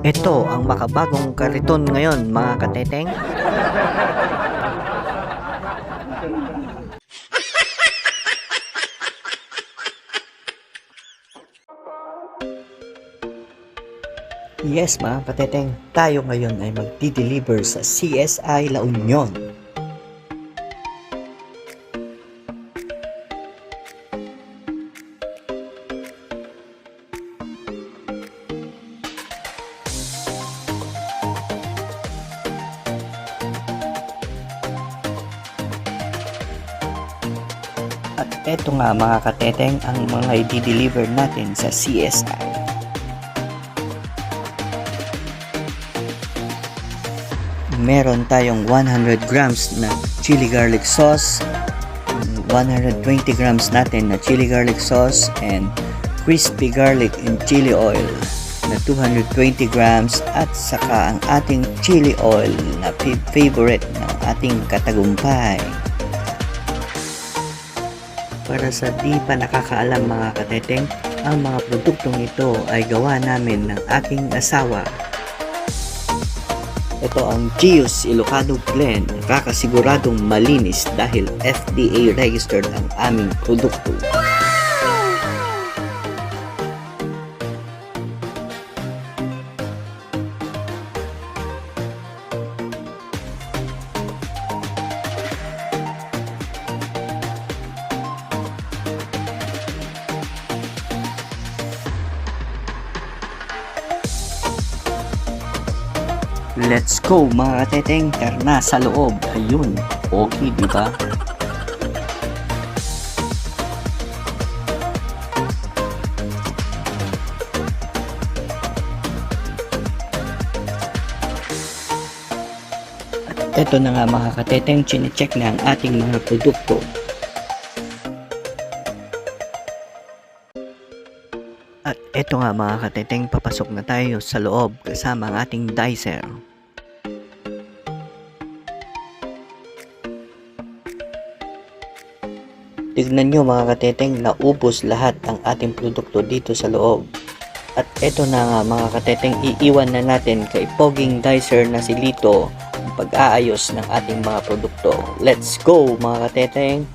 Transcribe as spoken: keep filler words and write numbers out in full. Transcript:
Ito ang makabagong kariton ngayon, mga kateteng. Yes, mga kateteng, tayo ngayon ay magdi-deliver sa C S I La Union. At eto nga, mga kateteng, ang mga i-deliver natin sa C S I. Meron tayong one hundred grams na chili garlic sauce, one hundred twenty grams natin na chili garlic sauce, and crispy garlic and chili oil na two hundred twenty grams, at saka ang ating chili oil na fa-, favorite ng ating katagumpay. Para sa di pa nakakaalam, mga kateteng, ang mga produktong ito ay gawa namin ng aking asawa. Ito ang Gius Ilocano Blend, nakakasiguradong malinis dahil F D A registered ang aming produkto. Let's go, mga kateteng, tara na sa loob. Ayun, okay, di ba? At eto na nga, mga kateteng, chinecheck na ang ating mga produkto. At eto nga, mga kateteng, papasok na tayo sa loob kasama ang ating dicer. Tignan nyo, mga kateteng, naubos lahat ang ating produkto dito sa loob. At eto na nga, mga kateteng, iiwan na natin kay Poging Dicer na si Lito ang pag-aayos ng ating mga produkto. Let's go, mga kateteng!